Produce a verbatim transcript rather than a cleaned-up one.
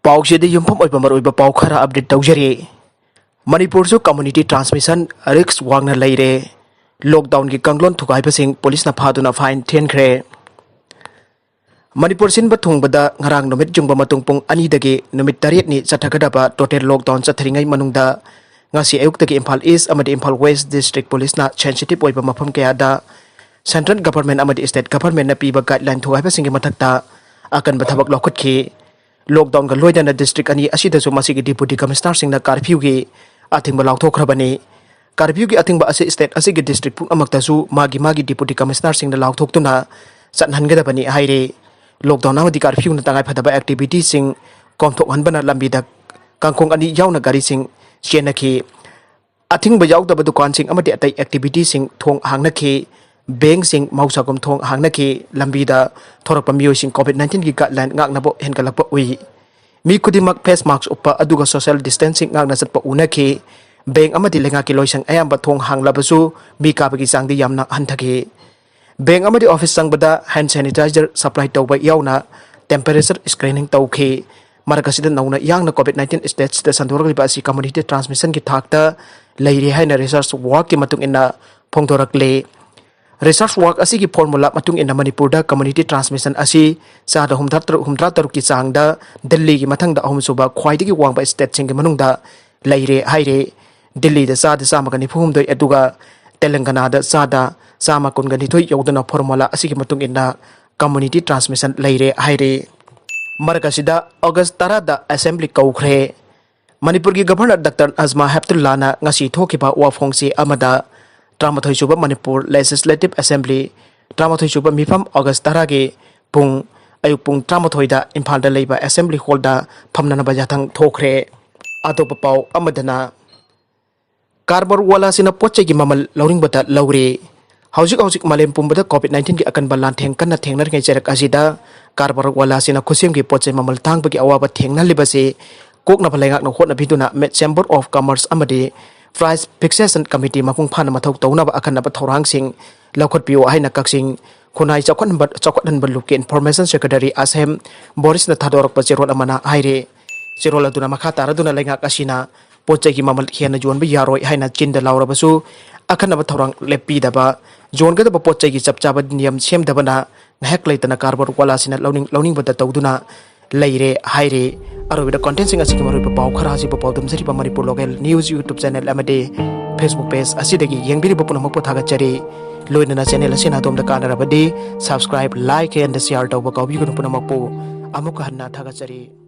ꯄꯥꯎꯁꯤꯗ ꯌꯨꯝꯐꯝ ꯑꯣꯏꯕ ꯃꯔꯨꯑꯣꯏꯕ ꯄꯥꯎ ꯈꯔ ꯑꯞꯗꯦꯠ ꯇꯧꯖꯔꯤ꯫ ꯃꯅꯤꯄꯨꯔꯁꯨ ꯀꯝꯃ꯭ꯌꯨꯅꯤꯇꯤ ꯇ꯭ꯔꯥꯟꯁꯃꯤꯁꯟ ꯔꯤꯁ꯭ꯛ ꯋꯥꯡꯅ ꯂꯩꯔꯦ꯫ ꯂꯣꯛꯗꯥꯎꯟꯒꯤ ꯀꯥꯡꯂꯣꯟ ꯊꯨꯒꯥꯏꯕꯁꯤꯡ ꯄꯨꯂꯤꯁꯅ ꯐꯥꯗꯨꯅ ꯐꯥꯏꯟ ꯊꯤꯍꯟꯈ꯭ꯔꯦ꯫ ꯃꯅꯤꯄꯨꯔ ꯁꯤꯟꯕ ꯊꯨꯡꯕꯗ ꯉꯔꯥꯡ ꯅꯨꯃꯤꯠ ꯌꯨꯡꯕ ꯃꯇꯨꯡ ꯄꯨꯡ ꯑꯅꯤꯗꯒꯤ ꯅꯨꯃꯤꯠ ꯇꯔꯦꯠꯅꯤ ꯆꯠꯊꯒꯗꯕ ꯇꯣꯇꯦꯜ ꯂꯣꯛꯗꯥꯎꯟ ꯆꯠꯊꯔꯤꯉꯩ ꯃꯅꯨꯡꯗ ꯉꯁꯤ ꯑꯌꯨꯛꯇꯒꯤ ꯏꯝꯐꯥꯜ ꯏꯁ꯭ꯠ ꯑꯃꯗꯤ ꯏꯝꯐꯥꯜ ꯋꯦꯁ꯭ꯠ ꯗꯤꯁꯇ꯭ꯔꯤꯛ ꯄꯨꯂꯤꯁꯅ ꯁꯦꯟꯁꯤꯇꯤꯚ ꯑꯣꯏꯕ ꯃꯐꯝ ꯀꯌꯥꯗ ꯁꯦꯟꯇ꯭ꯔꯦꯜ ꯒꯚꯔꯟꯃꯦꯟꯠ ꯑꯃꯗꯤ ꯁ꯭ꯇꯦꯠ ꯒꯚꯔꯟꯃꯦꯟꯠꯅ ꯄꯤꯕ ꯒꯥꯏꯗꯂꯥꯏꯟ ꯊꯨꯒꯥꯏꯕꯁꯤꯡꯒꯤ ꯃꯊꯛꯇ ꯑꯀꯟꯕ ꯊꯕꯛ ꯂꯧꯈꯠꯈꯤ꯫ ꯂꯣꯛꯗꯥꯎꯟꯒ ꯂꯣꯏꯅꯅ ꯗꯤꯁꯇ꯭ꯔꯤꯛ ꯑꯅꯤ ꯑꯁꯤꯗꯁꯨ ꯃꯁꯤꯒꯤ ꯗꯤꯄꯨꯇꯤ ꯀꯃꯤꯁꯅꯔꯁꯤꯡꯅ ꯀꯥꯔꯐ꯭ꯌꯨꯒꯤ ꯑꯊꯤꯡꯕ ꯂꯥꯎꯊꯣꯛꯈ꯭ꯔꯕꯅꯤ꯫ ꯀꯥꯔꯐ꯭ꯌꯨꯒꯤ ꯑꯊꯤꯡꯕ ꯑꯁꯤ ꯁ꯭ꯇꯦꯠ ꯑꯁꯤꯒꯤ ꯗꯤꯁꯇ꯭ꯔꯤꯛ ꯄꯨꯝꯅꯃꯛꯇꯁꯨ ꯃꯥꯒꯤ ꯃꯥꯒꯤ ꯗꯤꯄꯨꯇꯤ ꯀꯃꯤꯁꯅꯔꯁꯤꯡꯅ ꯂꯥꯎꯊꯣꯛꯇꯨꯅ ꯆꯠꯍꯟꯒꯗꯕꯅꯤ ꯍꯥꯏꯔꯤ꯫ ꯂꯣꯛꯗꯥꯎꯟ ꯑꯃꯗꯤ ꯀꯥꯔꯐ꯭ꯌꯨꯅ ꯇꯉꯥꯏ ꯐꯗꯕ ꯑꯦꯛꯇꯤꯚꯤꯇꯤꯁꯤꯡ ꯀꯣꯝꯊꯣꯛꯍꯟꯕꯅ ꯂꯝꯕꯤꯗ ꯀꯥꯡꯈꯣꯡ ꯑꯅꯤ ꯌꯥꯎꯅ ꯒꯥꯔꯤꯁꯤꯡ ꯆꯦꯟꯅꯈꯤ꯫ ꯑꯊꯤꯡꯕ ꯌꯥꯎꯗꯕ ꯗꯨꯀꯥꯟꯁꯤꯡ ꯑꯃꯗꯤ ꯑꯇꯩ ꯑꯦꯛꯇꯤꯚꯤꯇꯤꯁꯤꯡ ꯊꯣꯡ ꯍꯥꯡꯅꯈꯤ꯫ ꯕꯦꯡꯁꯤꯡ ꯃꯍꯧꯁꯥꯒꯨꯝ ꯊꯣꯡ ꯍꯥꯡꯅꯈꯤ꯫ ꯂꯝꯕꯤꯗ ꯊꯣꯔꯛꯄ ꯃꯤꯑꯣꯏꯁꯤꯡ ꯀꯣꯚꯤꯗ ꯅꯥꯏꯟꯇꯤꯟꯒꯤ ꯒꯥꯏꯗꯂꯥꯏꯟ ꯉꯥꯛꯅꯕ ꯍꯦꯟꯒꯠꯂꯛꯄ ꯎꯏ꯫ ꯃꯤ ꯈꯨꯗꯤꯡꯃꯛ ꯐꯦꯁ ꯃꯥꯛꯁ ꯎꯞꯄ ꯑꯗꯨꯒ ꯁꯣꯁꯤꯌꯦꯜ ꯗꯤꯁꯇꯦꯟꯁꯤꯡ ꯉꯥꯛꯅ ꯆꯠꯄ ꯎꯅꯈꯤ꯫ ꯕꯦꯡ ꯑꯃꯗꯤ ꯂꯩꯉꯥꯛꯀꯤ ꯂꯣꯏꯁꯪ ꯑꯌꯥꯝꯕ ꯊꯣꯡ ꯍꯥꯡꯂꯕꯁꯨ ꯃꯤ ꯀꯥꯕꯒꯤ ꯆꯥꯡꯗꯤ ꯌꯥꯝꯅ ꯍꯟꯊꯈꯤ꯫ ꯕꯦꯡ ꯑꯃꯗꯤ ꯑꯣꯐꯤꯁ ꯆꯪꯕꯗ ꯍꯦꯟ ꯁꯦꯅꯤꯇꯥꯏꯖꯔ ꯁꯄ꯭ꯂꯥꯏ ꯇꯧꯕ ꯌꯥꯎꯅ ꯇꯦꯝꯄꯔꯦꯆꯔ ꯁ꯭ꯀ꯭ꯔꯤꯅꯤꯡ ꯇꯧꯈꯤ꯫ ꯃꯔꯛ ꯑꯁꯤꯗ ꯅꯧꯅ ꯌꯥꯡꯅ ꯀꯣꯚꯤꯗ ꯅꯥꯏꯟꯇꯤꯟ ꯁ꯭ꯇꯦꯖꯇ ꯁꯟꯗꯣꯔꯛꯂꯤꯕ ꯑꯁꯤ ꯀꯝꯃ꯭ꯌꯨꯅꯤꯇꯤ ꯇ꯭ꯔꯥꯟꯁꯃꯤꯁꯟꯒꯤ ꯊꯥꯛꯇ ꯂꯩꯔꯦ ꯍꯥꯏꯅ ꯔꯤꯁꯔꯆ ꯋꯥꯔꯛꯀꯤ ꯃꯇꯨꯡ ꯏꯟꯅ ꯐꯣꯡꯗꯣꯔꯛꯂꯦ꯫ ꯔꯤꯁꯔꯆ ꯋꯥꯔꯛ ꯑꯁꯤꯒꯤ ꯐꯣꯔꯃꯨꯂꯥ ꯃꯇꯨꯡ ꯏꯟꯅ ꯃꯅꯤꯄꯨꯔꯗ ꯀꯝꯃ꯭ꯌꯨꯅꯤꯇꯤ ꯇ꯭ꯔꯥꯟꯁꯃꯤꯁꯟ ꯑꯁꯤ ꯆꯥꯗ ꯍꯨꯝꯗ꯭ꯔꯥ ꯇꯔꯨꯛ, ꯍꯨꯝꯗ꯭ꯔꯥ ꯇꯔꯨꯛꯀꯤ ꯆꯥꯡꯗ ꯗꯤꯜꯂꯤꯒꯤ ꯃꯊꯪꯗ ꯑꯍꯨꯝꯁꯨꯕ ꯈ꯭ꯋꯥꯏꯗꯒꯤ ꯋꯥꯡꯕ ꯁ꯭ꯇꯦꯠꯁꯤꯡꯒꯤ ꯃꯅꯨꯡꯗ ꯂꯩꯔꯦ ꯍꯥꯏꯔꯦ꯫ ꯗꯤꯜꯂꯤꯗ ꯆꯥꯗ ꯆꯥꯝꯃꯒ ꯅꯤꯐꯨ ꯍꯨꯝꯗꯣꯏ, ꯑꯗꯨꯒ ꯇꯦꯂꯪꯒꯅꯥꯗ ꯆꯥꯗ ꯆꯥꯝꯃ ꯀꯨꯟꯒ ꯅꯤꯊꯣꯏ ꯌꯧꯗꯨꯅ ꯐꯣꯔꯃꯨꯂꯥ ꯑꯁꯤꯒꯤ ꯃꯇꯨꯡ ꯏꯟꯅ ꯀꯝꯃ꯭ꯌꯨꯅꯤꯇꯤ ꯇ꯭ꯔꯥꯟꯁꯃꯤꯁꯟ ꯂꯩꯔꯦ ꯍꯥꯏꯔꯦ꯫ ꯃꯔꯛ ꯑꯁꯤꯗ ꯑꯣꯒꯁ ꯇꯔꯥꯗ ꯑꯁꯦꯝꯕ꯭ꯂꯤ ꯀꯧꯈ꯭ꯔꯦ꯫ ꯃꯅꯤꯄꯨꯔꯒꯤ ꯒꯚꯔꯅꯔ ꯗꯥꯛꯇꯔ ꯅꯖꯃꯥ ꯍꯦꯞꯇꯨꯜꯂꯥꯅ ꯉꯁꯤ ꯊꯣꯛꯈꯤꯕ ꯋꯥꯐꯣꯡꯆꯦ ꯑꯃꯗ ꯇꯔꯥꯃꯥꯊꯣꯏ ꯁꯨꯕ ꯃꯅꯤꯄꯨꯔ ꯂꯦꯖꯤꯁꯂꯦꯇꯤꯚ ꯑꯦꯁꯦꯝꯕ꯭ꯂꯤ, ꯇꯔꯥꯃꯥꯊꯣꯏ ꯁꯨꯕ ꯃꯤꯐꯝ ꯑꯣꯒꯁ ꯇꯔꯥꯒꯤ ꯄꯨꯡ, ꯑꯌꯨꯛ ꯄꯨꯡ ꯇꯔꯥꯃꯥꯊꯣꯏꯗ ꯏꯝꯐꯥꯜꯗ ꯂꯩꯕ ꯑꯦꯁꯦꯝꯕ꯭ꯂꯤ ꯍꯣꯜꯗ ꯐꯝꯅꯅꯕ ꯌꯥꯊꯪ ꯊꯣꯛꯈ꯭ꯔꯦ꯫ ꯑꯇꯣꯞꯄ ꯄꯥꯎ ꯑꯃꯗꯅ, ꯀꯥꯔꯕꯥꯔ ꯋꯥꯂꯥꯁꯤꯡꯅ ꯄꯣꯠ ꯆꯩꯒꯤ ꯃꯃꯜ ꯂꯧꯅꯤꯡꯕꯗ ꯂꯧꯔꯦ꯫ ꯍꯧꯖꯤꯛ ꯍꯧꯖꯤꯛ ꯃꯥꯂꯦꯝ ꯄꯨꯝꯕꯗ ꯀꯣꯚꯤꯗ ꯅꯥꯏꯟꯇꯤꯟꯒꯤ ꯑꯀꯟꯕ ꯂꯥꯟꯊꯦꯡ ꯀꯟꯅ ꯊꯦꯡꯅꯔꯤꯉꯩ ꯆꯩꯔꯛ ꯑꯁꯤꯗ ꯀꯥꯔꯕꯥꯔ ꯋꯥꯂꯥꯁꯤꯡꯅ ꯈꯨꯠꯁꯦꯝꯒꯤ ꯄꯣꯠ ꯆꯩ ꯃꯃꯜ ꯇꯥꯡꯕꯒꯤ ꯑꯋꯥꯕ ꯊꯦꯡꯅꯍꯜꯂꯤꯕꯁꯤ ꯀꯣꯛꯅꯕ ꯂꯩꯉꯥꯛꯅ ꯍꯣꯠꯅꯕꯤꯗꯨꯅ ꯃꯦꯠ ꯆꯦꯝꯕꯔ ꯑꯣꯐ ꯀꯃꯔꯁ ꯑꯃꯗꯤ ꯄ꯭ꯔꯥꯏꯁ ꯐꯤꯛꯁꯦꯁꯟ ꯀꯃꯤꯇꯤ ꯃꯄꯨꯡ ꯐꯥꯅ ꯃꯊꯧ ꯇꯧꯅꯕ ꯑꯈꯟꯅꯕ ꯊꯧꯔꯥꯡꯁꯤꯡ ꯂꯧꯈꯠꯄꯤꯌꯨ ꯍꯥꯏꯅ ꯀꯛꯆꯤꯡ ꯈꯨꯟꯅꯥꯏ ꯆꯥꯎꯈꯠꯍꯟꯕ, ꯆꯥꯎꯈꯠꯍꯟꯕ ꯂꯨꯞꯀꯤ ꯏꯟꯐꯣꯔꯃꯦꯁꯟ ꯁꯦꯀ꯭ꯔꯦꯇꯔꯤ ꯑꯁꯦꯝ ꯕꯣꯔꯤꯁꯅ ꯊꯥꯗꯣꯔꯛꯄ ꯆꯦꯔꯣꯜ ꯑꯃꯅ ꯍꯥꯏꯔꯤ꯫ ꯆꯦꯔꯣꯜ ꯑꯗꯨꯅ ꯃꯈꯥ ꯇꯥꯔꯗꯨꯅ ꯂꯩꯉꯥꯛ ꯑꯁꯤꯅ ꯄꯣꯠ ꯆꯩꯒꯤ ꯃꯃꯜ ꯍꯦꯟꯅ ꯌꯣꯟꯕ ꯌꯥꯔꯣꯏ ꯍꯥꯏꯅ ꯆꯤꯟꯗ ꯂꯥꯎꯔꯕꯁꯨ ꯑꯈꯟꯅꯕ ꯊꯧꯔꯥꯡ ꯂꯦꯞꯄꯤꯗꯕ, ꯌꯣꯟꯒꯗꯕ ꯄꯣꯠ ꯆꯩꯒꯤ ꯆꯞ ꯆꯥꯕ ꯅꯤꯌꯝ ꯁꯦꯝꯗꯕꯅ ꯉꯥꯏꯍꯥꯛ ꯂꯩꯇꯅ ꯀꯥꯔꯕꯥꯔ ꯋꯥꯂꯥꯁꯤꯡꯅ ꯂꯧꯅꯤꯡ ꯂꯧꯅꯤꯡꯕꯗ ꯇꯧꯗꯨꯅ ꯂꯩꯔꯦ ꯍꯥꯏꯔꯤ꯫ ꯑꯔꯣꯏꯕꯗ content ꯁꯤꯡ ꯑꯁꯤꯒꯤ ꯃꯔꯨꯑꯣꯏꯕ ꯄꯥꯎ ꯈꯔ ꯑꯁꯤꯕꯨ ꯄꯥꯎꯗꯝꯖꯔꯤꯕ Manipur local news YouTube channel ꯑꯃꯗꯤ Facebook page ꯑꯁꯤꯗꯒꯤ ꯌꯦꯡꯕꯤꯔꯤꯕ ꯄꯨꯝꯅꯃꯛꯄꯨ ꯊꯥꯒꯠꯆꯔꯤ꯫ ꯂꯣꯏꯅꯅ ꯆꯦꯅꯦꯜ ꯑꯁꯤꯅ ꯑꯗꯣꯝꯗ ꯀꯥꯟꯅꯔꯕꯗꯤ subscribe, like and share ꯇꯧꯕ ꯀꯥꯎꯕꯤꯒꯅꯨ ꯄꯨꯝꯅꯃꯛꯄꯨ꯫ ꯑꯃꯨꯛꯀ ꯍꯟꯅ ꯊꯥꯒꯠꯆꯔꯤ꯫